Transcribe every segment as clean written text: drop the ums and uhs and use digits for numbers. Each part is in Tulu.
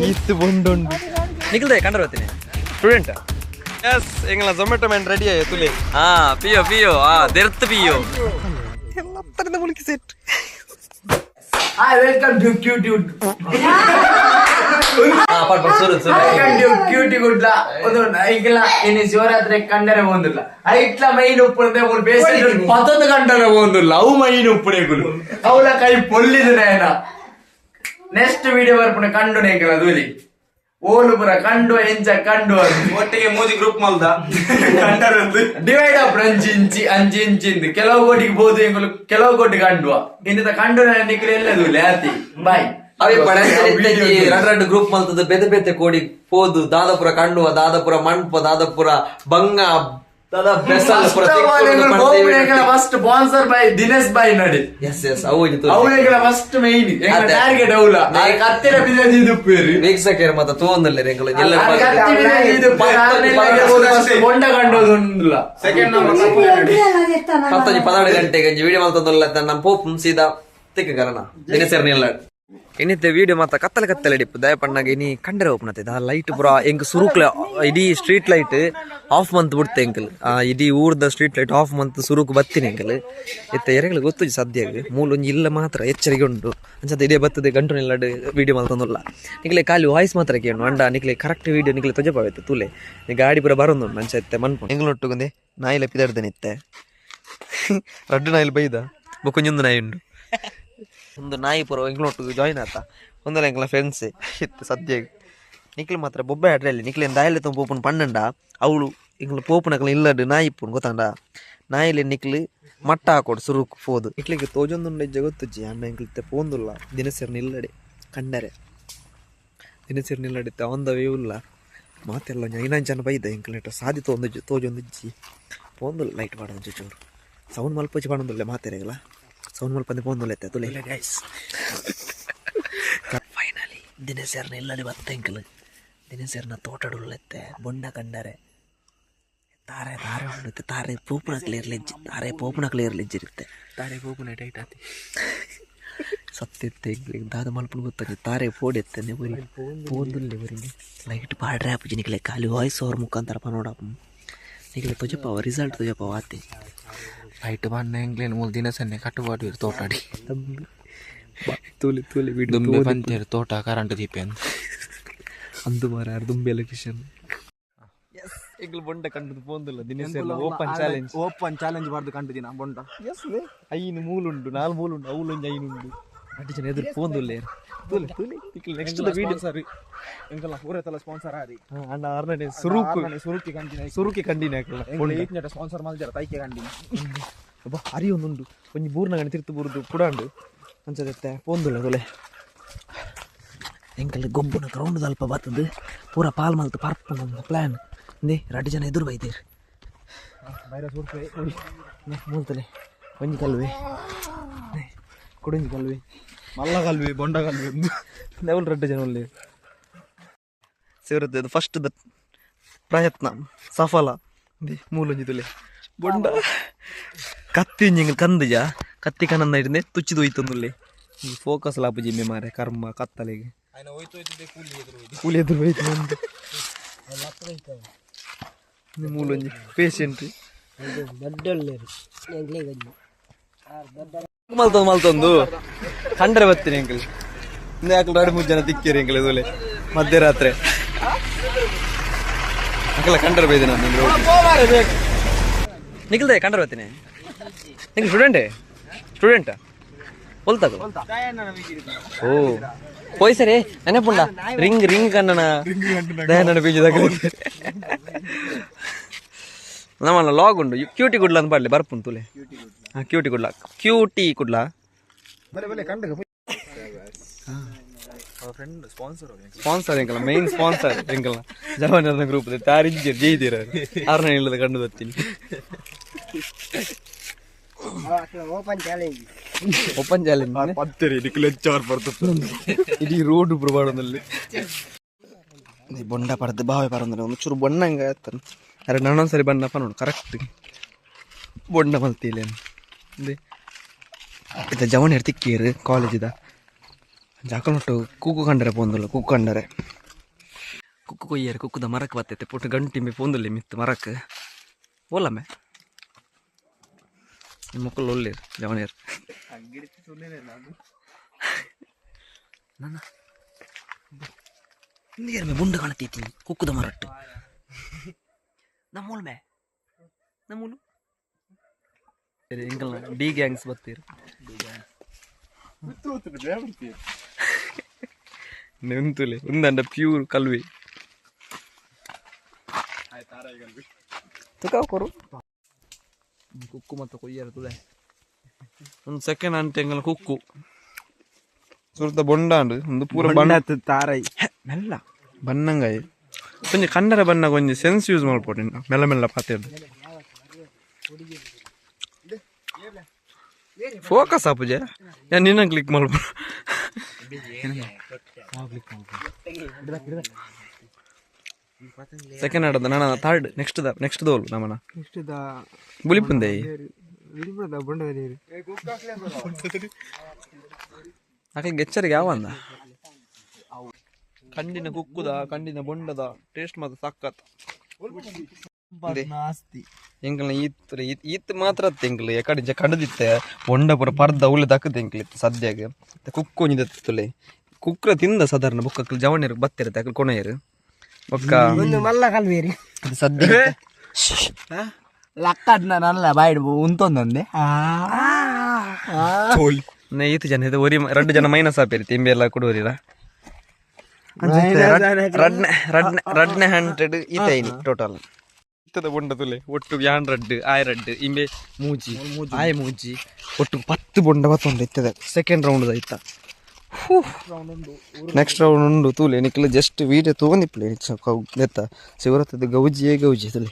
ಈತ್ ಬೊಂಡುಂಡು. ನಿಖಿಲ್ ಕಂಡರ್ ಬರ್ತೀನಿ. ಸ್ಟೂಡೆಂಟ್. ಎಸ್, ಎಂಗಲ ಝೊಮ್ಯಾಟೊ ಮ್ಯಾನ್ ರೆಡಿ ಆಯ್ತು ತುಲೆ. ಹಾ, ಪಿಯೋ ಪಿಯೋ, ಆ ದೆರ್ತ್ ಪಿಯೋ. ಎಲ್ಲ ತರದ ಮುಳುಕಿ set. Hi, welcome to Cute. ಹಾ, ಪಡ್ ಪಡ್, ಸುರು ಸುರು. Welcome to Cutie Gudla. ಒಂದು ಈಗಲ ಇನ್ನು ಶಿವರಾತ್ರಿ ಕಂಡರೆ ಒಂದಿಲ್ಲ. ಐಟ್ಲ ಮೈನ್ ಉಪ್ಪುಂದೆ ಮೂರು ಬೇಸಿಗೆ ಪತೊಂದು ಕಂಡರೆ ಒಂದಿಲ್ಲ. ಅವು ಮೈನ್ ಉಪ್ಪುನೇಗುಲು ಅವಳ ಕೈ ಪೊಲ್ಲಿದು ನೇನ. ನೆಕ್ಸ್ಟ್ ವಿಡಿಯೋ ಬರ್ಪುಣ ಕಂಡು ನೇಕಲ ದೂಲಿ ಓಲು ಪುರ ಕಂಡು ಎಂಚ ಕಂಡು. ಒಟ್ಟಿಗೆ ಮೂಜಿ ಗ್ರೂಪ್ ಮಲ್ದ ಕಂಡರಂದು. ಡಿವೈಡ್ ಅಪ್ ಅಂಚಿ ಇಂಚಿ ಅಂಚಿ ಇಂಚಿಂದು ಕೆಲವು ಕೋಟಿಗೆ ಬೋದು ಎಂಗುಲು, ಕೆಲವು ಕೋಟಿ ಕಂಡುವ. ಇನ್ನಿತ ಕಂಡು ನಿಕ್ಲು ಎಲ್ಲ ದೂಲಿ ಆತಿ. ಬಾಯ್. ಅವೇ ರಡ್ ರಡ್ ಗ್ರೂಪ್ ಮಲ್ತದ, ಬೇತೆ ಬೇತೆ ಕೋಡಿ ಪೋದು ದಾದಾಪುರ ಕಂಡುವ, ದಾದಾಪುರ ಮಣ್ಪ, ದಾದಾಪುರ ಬಂಗ, ದಾದಾ ಬೆಸಲ್ ಪುರ. ಫಸ್ಟ್ ಸ್ಪಾನ್ಸರ್ ಬೈ ದಿನೇಶ್ ಬಾಯ್ ನಡಿ. ಎಸ್ ಎಸ್, ಅವು ಒಂಜಿ. ಅವಳಿಗೆಲ್ಲ ಫಸ್ಟ್ ಮೈನ್ ಅದೇ. ಟಾರ್ಗೆಟ್ ಅವಳ. ಕತ್ತಿನ ಬಿಸ್ನೆಸ್ ಇದು. ವೀಕ್ಷಕರು ಮತ್ತ ತೋಂದಲ್ಲ ಎಂಕುಲು ಎಲ್ಲ. ಕತ್ತಿ ಬಿಸ್ನೆಸ್ ಇದು ಬೊಂಡ ಕಂಡೋದು ಉಂಡುಲ್ಲ. Second number. 10:12 ಗಂಟೆಗೆ ಒಂಜಿ ವಿಡಿಯೋ ಮಲ್ತೊಂದುಲ್ಲ. ನಮ್ಮ ಪೋಪ್ ಸೀದಾ ತಿಕ್ಕ ಕರಣ ದಿನಸೇರ್ನ ಎಲ್ಲ. ಇನ್ನಿತ್ತೆ ವಿಡಿಯೋ ಮಾತ ಕತ್ತಲೆ ಕತ್ತಲೆ ಡಿಪ್ಪು ದಯ ಪಣ್ಣಾಗ. ಇನಿ ಕಂಡರೆ ಓಪನ್ ಆತೈತೆ ಆ ಲೈಟ್ ಪುರ. ಎಂಕ್ ಸುರುಕ್ಲ ಇಡೀ ಸ್ಟ್ರೀಟ್ ಲೈಟ್ ಆಫ್ ಮಂತ್ ಬಿಡ್ತೆ ಎಂಕಲ್. ಆ ಇಡೀ ಊರ್ದ ಸ್ಟ್ರೀಟ್ ಲೈಟ್ ಆಫ್ ಮಂತ್ ಸುರುಕು ಬತ್ತಿನ ಎಂಕಲ್. ಇತ್ತೆ ಎರೆಗಳು ಗೊತ್ತುಜಿ ಸದ್ಯಗ್. ಮೂಲ ಒಂಜಿ ಇಲ್ಲ ಮಾತ್ರ ಎಚ್ಚರಿಕೆ ಉಂಟು ಅಂಚದ ಇಡೀ ಬರ್ತದೆ. ಗಂಟು ನಿಲ್ಲಡ್ ವಿಡಿಯೋ ಮಲ್ತೊಂದುಲ್ಲ. ನಿಕ್ಲೆ ಖಾಲಿ ವಾಯ್ಸ್ ಮಾತ್ರ ಕೇಳು ಅಂಡ ನಿಕ್ಲೆ ಕರೆಕ್ಟ್ ವಿಡಿಯೋ ನಿಕ್ಲೆ ತೊಜಪಾವೈತೆ ತೂಲೆ. ನೀ ಗಾಡಿ ಪೂರ ಬರೋದುಂಟು ಅಂಚ ಇತ್ತೆ ಮನ್ಪು. ಎಂಗ್ಲೊಟ್ಟುಗುಂದೆ ನಾಯಿಲ ಪಿದರ್ದನೆ ಇತ್ತೆ. ರಡ್ಡು ನಾಯಿಲ್ ಬೈದ, ಬೊಕೊಂಜೊಂದು ನಾಯಿ ಉಂಡು. ಒಂದು ನಾಯಿ ಪೂರ ಎಂಗ್ಲೊಟ್ಟು ಜಾಯಿನ್ ಆತ. ಒಂದಲ್ಲ ಎಂಕ್ಲ ಫ್ರೆಂಡ್ಸ್ ಇತ್ತು ಸದ್ಯಕ್ಕೆ. ನಿಕ್ಲು ಮಾತ್ರ ಬೊಬ್ಬೆ ಆಡ್ರಲ್ಲಿ. ನಿಕ್ಲೆ ದಾಯಲೆ ತುಂಬ ಪೋಪುನ ಪಣ್ಣಂಡ ಅವಳು ಎಂಕ್ಲ ಪೋಪುನಕ್ಲ ಇಲ್ಲಡ್ ನಾಯಿ ಇಪ್ಪುನು ಗೊತ್ತಾಂಡ. ನಾಯಿಲೆ ನಿಕ್ಲು ಮಟ್ಟ ಹಾಕೋಡು ಸುರುಕು ಪೋದು. ನಿಕ್ಲಿಗೆ ತೋಜೊಂದುಂಡ ಜಗತ್ತುಜ್ಜಿ ಅಣ್ಣ. ಎಂಕ್ಲಿತ್ತೆ ಪೋಂದುಲ್ಲ ದಿನಸೇರ್ನ ಇಲ್ಲಡೆ ಕಂಡರೆ. ದಿನಸೇರ್ನ ಇಲ್ಲಡಿತ್ತೆ ಅವಂದ ವೇ ಉಲ್ಲ ಮಾತೆಲ್ಲ. ಒಂಜಿ ಐನಾಂಚ್ ಜನ ಬೈದ ಎಂಕ್ಲೆಟ ಸಾದಿ ತೋಂದು ತೋಜೊಂದಿಜ್ಜಿ. ಪೋಂದುಲ್ಲ. ಲೈಟ್ ಪಾಡೊಂದು ಚೂರು ಸೌಂಡ್ ಮಲ್ಪೊಚ್ಚಿ ಪಾಡೊಂದುಲ್ಲೆ ಮಾತೆರೆಗಲ. ಸೌಂಡ್ ಮಲ್ಪಂದೆ ಪೋಂದುಲ್ಲ ಎತ್ತೆ ತುಲೆ. ಗೈಸ್, ಫೈನಲಿ ದಿನಸೇರ್ನ ಇಲ್ಲಡೆ ಬತ್ತ ಎಂಕಲ್. ದಿನಸೇರ್ನ ತೋಟಡುಲ್ಲೆತ್ತೆ ಬೊಂಡ ಕಂಡರೆ. ತಾರೆ ತಾರೆ ಉಂಡುತ್ತೆ. ತಾರೆ ಪೂಪುನ ಕ್ಲಿಯರ್ ಲೆಜ್ಜಿ, ತಾರೆ ಪೋಪುನ ಕ್ಲಿಯರ್ ಲೆಜ್ಜಿರುತ್ತೆ. ತಾರೆ ಪೋಪುನ ಟೈಟ್ ಆತಿ. ಸತ್ತಿತ್ತೆ. ಎಂಕ್ಲೆಗ್ ದಾದ ಮಲ್ಪುನು ಗೊತ್ತಾಗ. ತಾರೆ ಪೋಡೆತ್ತೆ ಬರಿ ಪೋಂದುಲ್ಲೆ ಬರಿ. ಲೈಟ್ ಪಾಡ್ರೆ ಆಪುಜಿ ನಿಕ್ಲೆ. ಖಾಲಿ ವಾಯ್ಸ್ ಓವರ್ ಮುಖಾಂತರ ನೋಡಪ್ಪ. ನಿಕ್ಲೆ ತೊಜಪಾವ, ರಿಸಲ್ಟ್ ತೊಜಪಾವ ಆತೆ. ಲೈಟ್ ಬಣ್ಣ ಎಂಗ್ಲೇನ್ ಮೂಲ ದಿನ ಸನ್ನೆ ಕಟ್ಟುಪಾಡು ತೋಟಾಡಿ. ತೂಲಿ ತೂಲಿ. ದುಂಬೆ ಪಂತೇರು ತೋಟ ಕರೆಂಟ್ ದೀಪ ಅಂತ. ಅಂದು ಮಾರ ದುಂಬೆ ಲೊಕೇಶನ್. ಎಸ್, ಎಂಗ್ಲು ಬೊಂಡ ಕಂಡದು ಪೋಂದುಲ್ಲ Dinesh. Open challenge. Open challenge ಬಾರ್ದು ಕಂಡು ದಿನ ಬೊಂಡ. ಎಸ್, ಐನು ಮೂಲುಂಡು, ನಾಲ್ ಮೂಲುಂಡು, ಅವಲೊಂಜಿ ಐನುಂಡು. ಅಡ್ಡಿ ಜನ ಎದುರು ಪೋಂದುಲ್ಲೆ. ತೂಲೆ ತೂಲೆ ನೆಕ್ಸ್ಟ್ ವಿಡಿಯೋ. ಸ್ಪಾನ್ಸರ್ ಎಂಕಲ್ನ ಪೂರ ಸ್ಪಾನ್ಸರ್ ಆರಿ. ಅಣ್ಣ ಆರ್ನಡೆ ಸುರುಕು. ಸುರುಕಿ ಕಂಡಿನ. ಸುರುಕಿ ಕಂಡಿನ. ಈತ್ನೆಟ ಸ್ಪಾನ್ಸರ್ ಮಲ್ಜರ ತೈಕೆ ಕಂಡಿನ. ಅಬ್ಬ, ಅರಿ ಒಂದುಂಡು. ಒಂಜಿ ಬೂರ್ನ ಗಣಿ ತಿರ್ತು ಬೂರ್ದು ಪುಡಾಂಡು ಅಂಚದತ್ತೆ ಪೋಂದುಲ್ಲ ತೊಲೆ. ಎಂಕಲ್ ಗೊಬ್ಬುನ ಗ್ರೌಂಡ್ ಅಲ್ಪ ಬತ್ತದು ಪೂರ ಪಾಲ್ ಮಲ್ತು ಪರ್ಪುನ ಪ್ಲಾನ್. ಇಂದೇ ರಡ್ಡು ಜನ ಎದುರು ಬೈದೇರು. ಮೂಲ್ತಲೆ ಒಂಜಿ ಕಲ್ವೆ, ಕುಡೊಂಜಿ ಕಲ್ವೆ. ಮಲ್ಲ ಕಲ್ವಿ, ಬೊಂಡ ಕಲ್ವಿ. ಲೆವೆಲ್ ರಡ್ಡು ಜನ ಉಲ್ಲೆ ಸೇರುತ್ತೆ. ಫಸ್ಟ್ the ಪ್ರಯತ್ನ ಸಫಲ. ಮೂಲೊಂಜಿ ತುಲೆ ಬೊಂಡ. ಕತ್ತಿ ಒಂಜಿ ಕಂದುಜ ಕತ್ತಿ ಕನಂದ ಇಡ್ದೆ ತುಚ್ಚಿದು ಹೋಯ್ತೊಂದುಲ್ಲೆ. ಫೋಕಸ್ ಲಾಪು ಜಿಮ್ಮೆ ಮಾರೆ ಕರ್ಮ ಕತ್ತಲೆಗೆ. ಕೂಲಿ ಎದುರು ಹೋಯ್ತು ನಂದು. ಮೂಲೊಂಜಿ ಪೇಷಂಟ್ ಮಲ್ತೊಂದು ಮಲ್ತೊಂದು ಕಂಡ್ರೆ ಬರ್ತೀನಿ ಅಂಕಲ್. ಯಾಕಲ್ ಎರಡು ಮೂರು ಜನ ತಿಕ್ಕಿರಿ ಅಂಕಲ್ ಇದೊಲೆ ಮಧ್ಯರಾತ್ರಿ. ಅಂಕಲ್ ಕಂಡ್ರೆ ಬೈದೆ ನಾನು. ನಿಖಿಲ್ದೆ ಕಂಡ್ರೆ ಬರ್ತೀನಿ. ನಿಖಿಲ್ ಸ್ಟೂಡೆಂಟೇ? ಸ್ಟೂಡೆಂಟ್ ಒಲ್ತಾಗ. ಓ ಪೋಯ್ ಸರಿ ನೆನಪುಂಡ. ರಿಂಗ್ ರಿಂಗ್ ಕಣ್ಣನ ದಯಾನಂದ ಬೀಜದಾಗ ನಮ್ಮನ್ನ ಲಾಗ್ ಉಂಡು. ಕ್ಯೂಟಿ ಗುಡ್ಲ ಅಂತ ಪಾಡ್ಲಿ ಬರ್ಪುಂಡು ತುಲೆ. ಹಾ, cutie Kudla, cutie Kudla. Sponsor ಎಂಕಲ್ಲ, ಮೈನ್ ಸ್ಪಾನ್ಸರ್ ಎಂಕಲ್ಲ ಜವಾನ ಗ್ರೂಪ್ ತಾರಿಂಜರ್ ಜೈದೀರ ಆರ್ನ ಇಲ್ಲದ ಕಂಡು ಬರ್ತೀನಿ. Open challenge. Open challenge. ಪತ್ತರಿ ನಿಕ್ಲೆಚ್ಚಾರ್ ಬರ್ತದೆ. ಇಡೀ ರೋಡ್ ಪ್ರಮಾಣದಲ್ಲಿ ಬೊಂಡ ಪಡೆದು ಬಾವೆ ಪರಂದ್ರೆ ಒಂದು ಚೂರು ಬೊಣ್ಣ ಹಂಗೆ ಆಯ್ತಾನೆ. ಅರೆ, ನಾನೊಂದ್ಸರಿ ಬಣ್ಣಪ್ಪ ನೋಡು. ಕರೆಕ್ಟ್ ಬೊಂಡ ಮಲ್ತಿಲ್ಲ. ಇದು ಜವನ್ ತಿಕ್ಕೀರು ಕಾಲೇಜಿದ. ಜಾಕನೊಟ್ಟು ಕೂಕು ಕಂಡರೆ ಪೋಂದುಲ್ಲ ಕುಕ್ಕು ಕಂಡರೆ ಕುಕ್ಕು ಕೊಯ್ಯರೆ ಕುಕ್ಕುದ ಮರಕ್ ಬತ್ತೈತೆ ಪುಟ್ಟು ಗಂಟಿ ಪೋಂದುಲ್ಲೆ ಮಿತ್ತು ಮರಕ್ ಓಲಮ್ಮೆ ನಿಮ್ಮ ಮಕ್ಕಳು ಒಳ್ಳೇರು ಜವನಿಯರು ನನ್ನ ಹಿಂದಿಗೆ ಬುಂಡು ಕಾಣತೈತಿ ಕುಕ್ಕುದ ಮರಟ್ಟು ನಮ್ಮೂಲ್ಮೆ ನಮ್ಮೂಲು ಎಂಕಲ್ನ ಡಿ ಗ್ಯಾಂಗ್ಸ್ ಬತ್ತೀರು ನೆಂತುಲೆ ಒಂದಂಡ ಪ್ಯೂರ್ ಕಲ್ವಿ ತುಕಾವ್ ಕೊರು ಕುಕ್ಕು ಮತ್ತು ಕೊಯ್ಯರ ತುಲೆ ಒಂದು ಸೆಕೆಂಡ್ ಅಂಟೆ ಎಂಗಲ ಕುಕ್ಕು ಸುರುತ ಬೊಂಡಾಂಡು ಒಂದು ಪೂರ ಬಣ್ಣ ತಾರೈ ಮೆಲ್ಲ ಬಣ್ಣಂಗಾಯಿ ಕೊಂಚ ಕನ್ನಡ ಬಣ್ಣ ಕೊಂಚ ಸೆನ್ಸ್ ಯೂಸ್ ಮಾಡ್ಬೋದು ಮೆಲ್ಲ ಮೆಲ್ಲ ಪಾತೆ ಫೋಕಸ್ ಆಪುಜೆ ನಾನು ನಿನ್ನ ಕ್ಲಿಕ್ ಮಾಡ್ಬೋದು ಸೆಕೆಂಡ್ ಆಡೋದು ನಾನು ಥರ್ಡ್ ನೆಕ್ಸ್ಟ್ the next ದೋಲು ನಮ್ಮನ ಬುಲಿಪುಂದೆ ಅಕ್ಲಿಗೆ ಎಚ್ಚರಿಗೆ ಯಾವ ಅಂದ ಕಂಡಿನ ಕುಕ್ಕುದ ಕಂಡಿನ ಬೊಂಡದ ಟೇಸ್ಟ್ ಮಾತ್ರ ಸಕ್ಕತ್. ಎಂಕಲ್ನ ಈತ್ ಈತ್ ಮಾತ್ರ ಎಂಕಲ್ ಎಕಡೆ ಕಂಡದಿತ್ತೆ ಬೊಂಡ ಪೂರ ಪರ್ದ ಉಳ್ಳೆ ದಕ್ಕದ ಎಂಕಲ್ ಇತ್ತು ಸದ್ಯಾಗ ಕುಕ್ಕು ಒಂಜಿ ದತ್ತುಲೆ ಕುಕ್ರ ತಿಂದ ಸಾಧಾರಣ ಬೊಕ್ಕ ಅಕ್ಲು ಜವಣಿಯರು ಬತ್ತಿರುತ್ತೆ ಅಕ್ಲು ಕೊನೆಯರು ಬೊಕ್ಕ ಒಂದು ಮಲ್ಲ ಕಲ್ವೇರಿ ಅದು ಸದ್ಯ ಲಕ್ಕದ್ ನಲ್ಲ ಬಾಯ್ಡ್ ಉಂತೊಂದೊಂದೆ. ಈತ್ ಜನ ಇದು ಒರಿ ರಡ್ಡು ಜನ ಮೈನಸ್ ಆಪೇರಿ ತಿಂಬಿ ಎಲ್ಲ ಕೊಡುವರಿರ. ರಡ್ನೆ ರಡ್ನೆ ರಡ್ನೆ ಹಂಡ್ರೆಡ್ ಈತೈನಿ ಟೋಟಲ್ ಇತ್ತದ ಬೊಂಡ ತುಲೆ ಒಟ್ಟು ಯಾನ್ ರಡ್ಡು ಆಯ್ ರಡ್ಡು ಇಂಬೆ ಮೂಜಿ ಆಯ್ ಮೂಜಿ ಒಟ್ಟು 10 ಬೊಂಡ ಬತ್ತೊಂಡು ಇತ್ತದ ಸೆಕೆಂಡ್ ರೌಂಡ್ ಇತ್ತ. ನೆಕ್ಸ್ಟ್ ರೌಂಡ್ ಉಂಡು ತೂಲೆ ನಿಕ್ಲ ಜಸ್ಟ್ ವೀಡಿಯೋ ತಗೊಂಡಿಪ್ಪಲೆ ಎತ್ತ ಶಿವರಾತ್ರಿದ ಗೌಜಿಯೇ ಗೌಜಿ ತುಲೆ.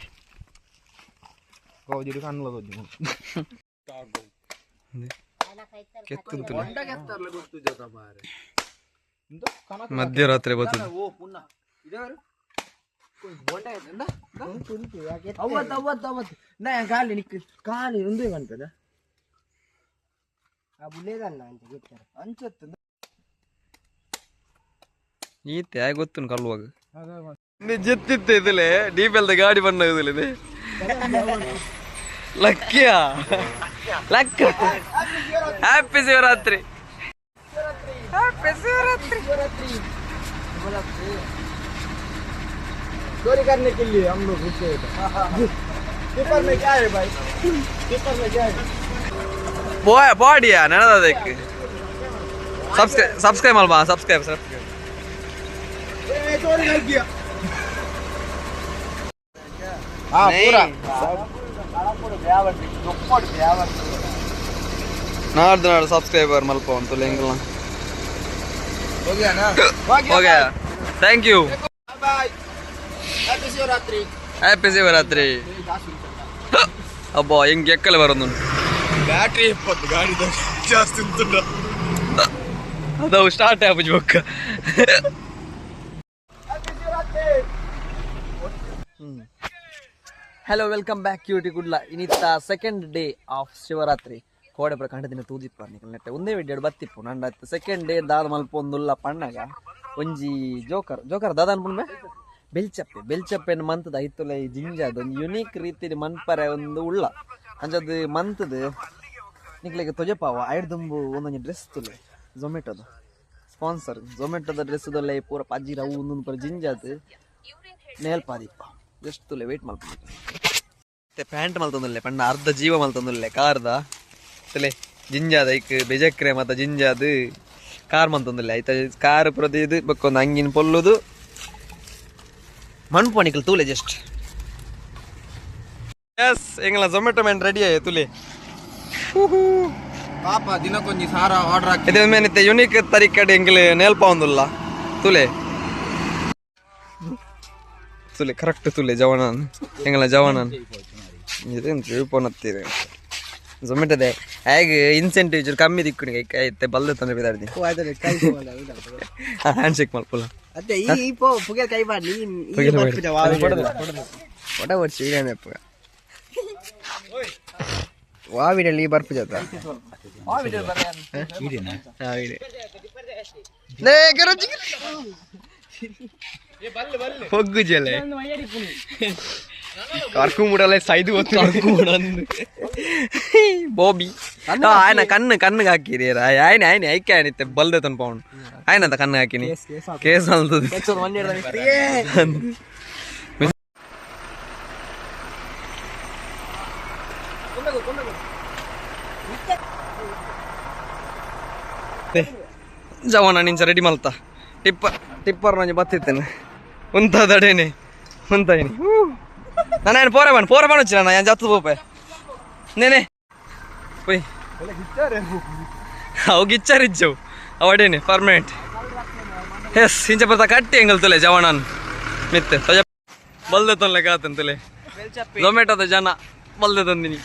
ಕೆತ್ತು ತುಲೆ ಮಧ್ಯರಾತ್ರಿ ಬರ್ತದೆ. ಅವತ್ತು ಅವತ್ತು ಅವತ್ತು ನಾ ಖಾಲಿ ನಿಕ್ ಖಾಲಿ ಒಂದೇ ಕಾಣ್ತದ. ಆ ಬುಲ್ಲೇದಲ್ಲ ಅಂತ ಗೊತ್ತಾರೆ. ಅಂಚತ್ತು. ಈತೆ ಆಯ್ ಗೊತ್ತುನು ಕಲ್ಲುವಾಗ ಜೆತ್ತಿತ್ತೆ ಇದಿಲೆ ಡೀಪೆಲ್ದ ಗಾಡಿ ಬಣ್ಣ ಇದಿಲೆ ಲಕ್ಕಿಯ ಲಕ್ಕ. Happy Shivaratri, happy Shivaratri. चोरी करने के लिए हम लोग घुसे थे। पेपर में क्या है भाई, पेपर में क्या है? ಬಾಡಿಯಾ ನನದ ಅದಕ್ಕೆ ಸಬ್ಸ್ಕ್ರೈಬ್ ಸಬ್ಸ್ಕ್ರೈಬ್ ಅಲ್ವಾ ಸಬ್ಸ್ಕ್ರೈಬ್ ಸಬ್ಸ್ಕ್ರೈಬ್. ए, चोरी कर दिया। हाँ पूरा. ನಾಡ್ದು ನಾಡು ಸಬ್ಸ್ಕ್ರೈಬರ್ ಮಲ್ಪ ಉಂಟು ಎಂಗಲ. हो गया ना? Okay, thank you. Bye, happy Shivaratri. Happy Shivaratri. ಅಬ್ಬಾ ಹೆಂಗ್ ಎಕ್ಕಲೆ ಬರೋದು. ಬ್ಯಾಟ್ರಿ 20 ಗಾಡಿ ಜಾಸ್ತಿ ಉಂಟು. ಅದು ಸ್ಟಾರ್ಟ್ ಆಪುಜಿ ಬೊಕ್ಕ. Hello, welcome back cutie Kudla. ಇನ್ನಿತ್ತ second day of Shivaratri. ಕೋಡೆ ಪುರ ಕಂಡ ದಿನ ತೂದಿಪ್ಪ ನಿಕಲ್ ನೆಟ್ಟೆ ಒಂದೇ ವಿಡಿಯೋ ಬತ್ತಿಪ್ಪು ನಂಡ ಸೆಕೆಂಡ್ ಡೇ ದಾದ ಮಲ್ಪ ಒಂದುಲ್ಲ ಪಣ್ಣಗ ಒಂಜಿ ಜೋಕರ್ ಜೋಕರ್ ದಾದ ಅನ್ಪುಣ್ಮೆ ಬೆಲ್ಚಪ್ಪೆ ಬೆಲ್ಚಪ್ಪೆನ್ ಮಂತದ ಐತುಲೆ ಜಿಂಜಾದ ಒಂಜಿ ಯುನೀಕ್ ರೀತಿಡ್ ಮನ್ಪರೆ ಒಂದು ಉಳ್ಳ ಅಂಚದು ಮಂತದ ನಿಕ್ಲೆಗ್ ತೊಜಪಾವ. ಐಡ್ದುಂಬು ಒಂದೊಂಜಿ ಡ್ರೆಸ್ ತುಲೆ ಝೊಮೆಟೊದ ಸ್ಪಾನ್ಸರ್ ಝೊಮೆಟೊದ ಡ್ರೆಸ್ ದೊಲ್ಲೆ ಪೂರ ಪಜ್ಜಿರ ಅವು ಒಂದೊಂದು ಪೂರ ಜಿಂಜಾದ್ ನೇಲ್ಪಾದಿಪ್ಪ ಜಸ್ಟ್ ತುಲೆ ವೇಟ್ ಮಲ್ಪು. ಮತ್ತೆ ಪ್ಯಾಂಟ್ ಮಲ್ತೊಂದುಲ್ಲೆ ಪಂಡ ಅರ್ಧ ಜೀವ ಮಲ್ತೊಂದುಲ್ಲೆ ಕಾರ್ದ ತುಲೆ ಜಿಂಜಾದ ಐಕ್ ಬೆಜಕ್ರೆ ಮತ್ತ ಜಿಂಜಾದ್ ಕಾರ್ ಮಲ್ತೊಂದುಲ್ಲೆ ಐತ ಕಾರ್ ಪೂರ ದೀದ್ ಬೊಕ್ಕ ಒಂದು ಅಂಗಿನ ಪೊಲ್ಲುದು ಮಣ್ಪು ನಿಕಲ್ ತೂಲೆ ಜಸ್ಟ್. ಎಸ್ ಎಂಗಲ ಝೊಮ್ಯಾಟೊ ಮ್ಯಾನ್ ರೆಡಿ ಆಯ್ ತುಲೆ. ಪಾಪ ದಿನಕ್ಕೊಂಜಿ ಸಾರ ಆರ್ಡರ್ ಹಾಕಿ. ಇದು ಮೇನಿತ್ತೆ ಯುನೀಕ್ ತರಿಕಡೆ ಎಂಗಲ್ ನೇಲ್ಪ ಒಂದುಲ್ಲ ತುಲೆ ತುಲೆ ಕರೆಕ್ಟ್ ತುಲೆ ಜವನನ್ ಎಂಗಲ ಜವನನ್ ಇದೇನು ತಿಳ್ಪೊನತ್ತೀರಿ ಝೊಮ್ಯಾಟೊದೆ ಹೇಗೆ ಇನ್ಸೆಂಟಿವ್ ಚೂರು ಕಮ್ಮಿ ದಿಕ್ಕು ಐತೆ ಬಲ್ದ ತಂದ್ರೆ ಬಿದಾಡ್ದಿ. Hand shake ಮಲ್ಪುಲ. ಅತ್ತೆ ಈ ಪೋ ಪುಗೆ ಕೈ ಮಾಡಿ. ಪುಗೆಲ್ ಮಾಡಿ. ಒಡ ವರ್ಷ ವೀಡಿಯೋ ವಾ ವಿಡಿಯೋ ಬರ್ಪು ಜೊತೆ. ಹೊಗ್ಗು ಜಲೆ ಕರ್ಕು ಸೈದು ಬೋಬಿ ಆಯ್ನ ಕಣ್ಣು ಕಣ್ಣಿಗೆ ಹಾಕಿರಿ ಆಯ್ನ ಆಯ್ನ ಐಕೆ ಆಯ್ನಿತ್ತೆ ಬಲ್ದೆ ತನ್ ಪೌಂಡ್ ಆಯ್ನಂತ ಕಣ್ಣು ಹಾಕಿನಿ ಕೇಸ್ ಅಲ್ತದ. ಜವನ ನಿಂಚ ರೆಡಿ ಮಲ್ತ ಟಿಪ್ಪರ್ ಟಿಪ್ಪರ್ ನಂಜಿ ಬತ್ತಿತ್ತೇನೆ ಉಂತದಡೇನೆ ಉಂತಾಯಿನಿ ನಾನು ಪೋರೆ ಬಣ್ಣ ಪೋರೆ ಬಣ್ಣ ನಾನು ಜಾತು ಪೋಪೆ ನೇನೆ ಪೋಯ್ ಅವು ಗಿಚ್ಚಾರಿಜ್ಜವು ಅವಡೇನೆ ಪರ್ಮನೆಂಟ್ ಎಸ್ ಇಂಚ ಬರ್ತಾ ಕಟ್ಟಿ ಎಂಗಲ್ ತುಲೆ ಜವಣನ್ ಮಿತ್ತೆ ತೊಜ ಬಲ್ದೆ ತೊನ್ಲೆ ಕಾತನ್ ತುಲೆ ಝೊಮ್ಯಾಟೋದ ಜನ ಬಲ್ದೆ ತಂದಿನಿ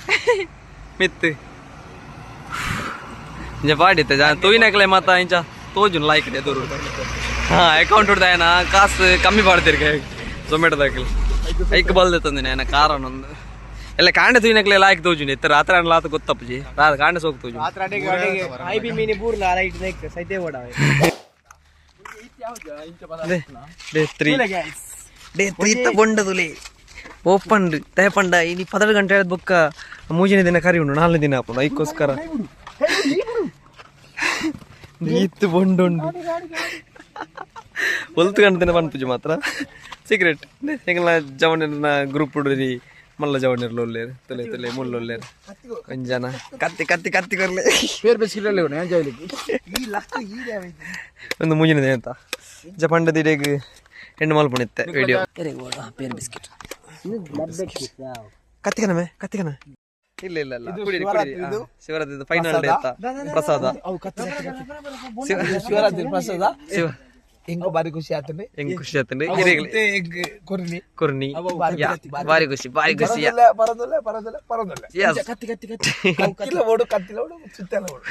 ಮಿತ್ತು ಇಂಚ ಪಾಡಿತ್ತೆ ಜನ ತೂಯಿನಕ್ಲೆ ಮಾತ ಇಂಚ ತೋಜುನ್ ಲೈಕ್ ಎದುರು ಹಾ ಅಕೌಂಟ್ ಹೊಡ್ದಾಯನ ಕಾಸು ಕಮ್ಮಿ ಪಾಡ್ತೀರಿ ಝೊಮ್ಯಾಟೋದಾಕಲಿ ಐಕ್ ಬಲ್ದೆ ತಂದಿನಿ ಆಯನ ಕಾರಣ ಒಂದು ಎಲ್ಲ ಕಾಂಡೆ ತೂಯಿನಕ್ಲೆ ಲಾಯ್ಕ್ ತೋಜುನಿ ಇತ್ತ ರಾತ್ರಿ ಲಾತ ಗೊತ್ತಪ್ಪಜಿ ರಾತ್ರಿ ಕಾಂಡೆ ಸೋಕ್ ತೋಜು ಡೇ ತ್ರೀ ಡೇ ತ್ರೀ ಬೊಂಡದುಲೆ ಓಪನ್ ತಯಪಂಡ ಇನಿ ಪದಡು ಗಂಟೆ ಹೇಳಿದ ಬೊಕ್ಕ ಮೂಜನೇ ದಿನ ಕರಿ ಉಂಡು ನಾಲ್ನೇ ದಿನ ಆಪುಂಡು ಐಕ್ಕೋಸ್ಕರ ಈತ್ ಬೊಂಡುಂಡು ಒಲ್ತು ಗಂಟೆ ದಿನ ಪನ್ಪುಜಿ ಮಾತ್ರ ಸೀಕ್ರೆಟ್ ಎಂಗಲ ಜವನಿನ ಗ್ರೂಪ್ ಉಡುರಿ ಮಲ್ಲ ಜವನಿರ್ಲು ಒಲ್ಲೇರು ತುಲೆ ತುಲೆ ಮುಳ್ಳೊಲ್ಲೇರು ಒಂಜನ ಕತ್ತಿ ಕತ್ತಿ ಕತ್ತಿ ಕೊರ್ಲೆ ಒಂದು ಮೂಜಿನ ದಿನ ಅಂತ ಜಪಂಡದ ಇಡೇಗ್ ಹೆಣ್ಣು ಮಲ್ಪುಣಿತ್ತೆ ವಿಡಿಯೋ ಪೇರ್ ಬಿಸ್ಕೆಟ್ ಕತ್ತಿಗನಮೆ ಕತ್ತಿಗನ ಇಲ್ಲ ಇಲ್ಲ ಇಲ್ಲ ಕುಡೀರಿ ಕುಡೀರಿ ಶಿವರಾತ್ರಿ ಫೈನಲ್ ಡೇ ಅಂತ ಪ್ರಸಾದ ಶಿವರಾತ್ರಿ ಪ್ರಸಾದ ಶಿವ ಎಂಕೋ ಬಾರಿ ಖುಷಿ ಆತಂಡೆ ಹೆಂಗ್ ಖುಷಿ ಆತಂಡೆ ಹಿರಿಯಗಳು ಕೊರ್ನಿ ಕುರ್ನಿ ಯಾ, ಬಾರಿ ಖುಷಿ ಬಾರಿ ಖುಷಿ ಯಾ. ಪರದಲ್ಲ ಪರದಲ್ಲ ಪರದಲ್ಲ Yes. ಕತ್ತಿ ಕತ್ತಿ ಕತ್ತಿ ಕತ್ತಿಲ ಓಡು ಕತ್ತಿಲ ಓಡು ಸುತ್ತಲ ಓಡು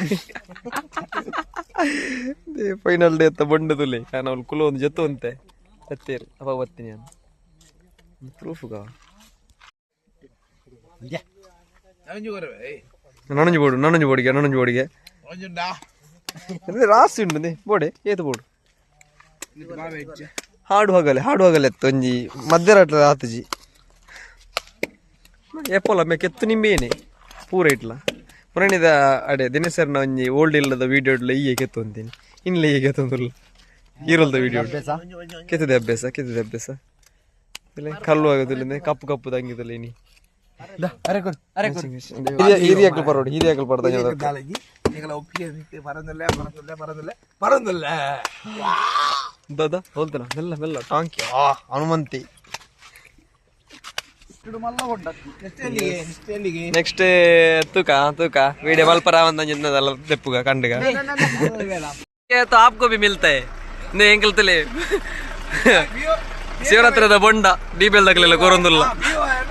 ಫೈನಲ್ ಡೇ ಅಂತ ಬಂಡದುಲೆ ನಾನು ಅವ್ಳು ಕುಲ ಒಂದು ಜೊತೆ ಅಂತೆ ಕತ್ತೇರು ಅವಾಗ ಬರ್ತೀನಿ ನಾನು ಪ್ರೂಫ್ ನನಂಜು ಬೋಡು ನನಂಜು ಬೋಡಿಗೆ ನನಂಜು ಬೋಡಿಗೆ ರಾಸಿ ಉಂಟು ಬೋಡೆ ಏತು ಬೋಡು ಹಾಡು ಹೋಗಲೆ ಹಾಡು ಹೋಗಲೆ ಎತ್ತು ಒಂಜಿ ಮಧ್ಯರಾತ್ರಿ ಆತುಜಿ ಏಪೋಲ ಮೇ ಕೆತ್ತು ನಿಂಬೇನೆ ಪೂರ ಇಟ್ಲ ಪುರಣಿದ ಅಡೆ ದಿನಸರ್ನ ಒಂಜಿ ಓಲ್ಡ್ ಇಲ್ಲದ ವೀಡಿಯೋ ಇಡ್ಲ ಈಯೆ ಕೆತ್ತು ಅಂತೀನಿ ಇನ್ಲೆ ಈಯೆ ಕೆತ್ತೊಂದುಲ್ಲ ಈರಲ್ದ ವೀಡಿಯೋ ಕೆತ್ತದೆ ಅಭ್ಯಾಸ ಕೆತ್ತದೆ ಅಭ್ಯಾಸ ಇಲ್ಲ ಕಲ್ಲು ಆಗೋದಿಲ್ಲ ಕಪ್ಪು ಕಪ್ಪು ತಂಗಿದಲ್ಲ ಇನಿ ಹಿರಿಯಾಕಲ್ ಪರೋಡು ಹಿರಿಯಾಕಲ್ ಪರ್ದ ಪರದಲ್ಲ ಪರದಲ್ಲ ಪರದಲ್ಲ ಪರದಲ್ಲ ದಾದಾ ಹೋಲ್ತನ ಮೆಲ್ಲ ಮೆಲ್ಲ ಟಾಂಕಿ ಆ ಹನುಮಂತಿ ನೆಕ್ಸ್ಟ್ ತೂಕ ತೂಕ ವಿಡಿಯೋ ಮಲ್ಪರ ಒಂದಲ್ಲ ತೆಪ್ಪುಗ ಕಂಡುಗ ये तो आपको भी मिलता है नहीं ಎಂಕಲ್ ತಲೆ ಶಿವರಾತ್ರಿದ ಬೊಂಡ ಡಿಬೆಲ್ ತಗಲಿಲ್ಲ ಕೊರೊಂದುಲ್ಲ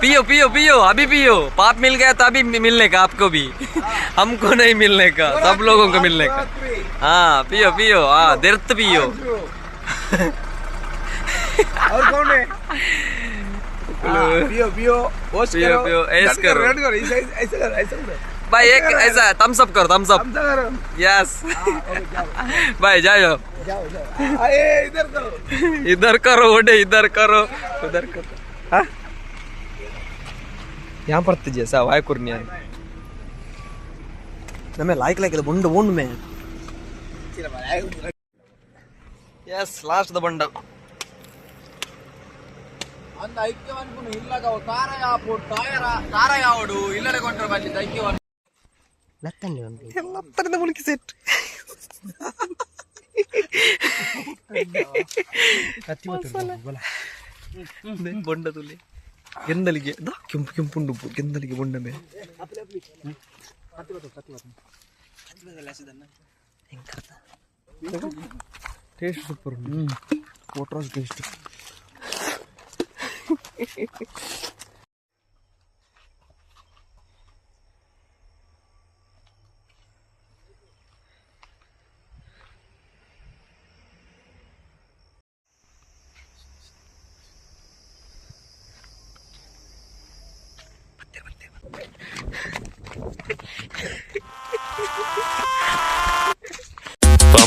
पियो पियो पियो अभी पियो पाप मिल गया तो अभी मिलने का आपको भी हमको नहीं मिलने का सब लोगों को मिलने का हाँ पियो पियो हाँ दिर्त पियो और कौन है पियो पियो वॉश पियो, करो पियो, ऐश डन करो। डन करो ऐसे ऐसे करो ऐसे करो भाई एक ऐसा थम्स अप करो थम्स अप थम्स करो यस भाई जाओ जाओ जाओ अरे इधर करो इधर करो ओडे इधर करो उधर करो हाँ यहाँ पर तुझे सा वाय कुरनी ನಮ್ಮೆ ಲಾಯ್ಕ್ ಲಾಯ್ಕ್ ಇದು ಬೊಂಡು ಬೊಂಡು ಮೇ ಎಸ್ ಲಾಸ್ಟ್ the ಬಂಡ ಅಂದ ಐಕ್ಯವನ್ನು ಇಲ್ಲಗ ಕಾರ ಯಾಪು ಟಾಯರ ಕಾರ ಯಾವಡು ಇಲ್ಲಡೆ ಕೊಂಡ್ರೆ ಬಲ್ಲಿ ಐಕ್ಯವನ್ನು ಲತ್ತಂಡಿ ಉಂಟು ಎಲ್ಲ ಮುಳುಕಿ ಸೆಟ್ ಬೊಂಡ ತುಲಿ ಗೆಂದಲಿಗೆ ದಾ ಕೆಂಪು ಕೆಂಪು ಉಂಡು ಗೆಂದಲಿಗೆ ಬೊಂಡ May taste super water taste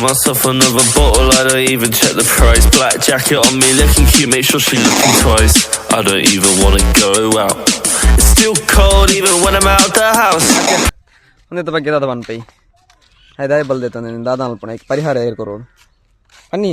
Myself another bottle, I don't even check the price. Black jacket on me, looking cute, make sure she looking twice. I don't even wanna go out. It's still cold even when I'm out the house. ಒಂದೆತ್ತ ಬಗ್ಗೆ ದಾದ ಪನ್ಪೈ? ಆಯ್ ದಾಯ ಬಲ್ದೈತ? ದಾದ ಅಲ್ಪಣ ಐಕ್ ಪರಿಹಾರ ಏರ್ ಕೊರೋಡು ಬನ್ನಿ.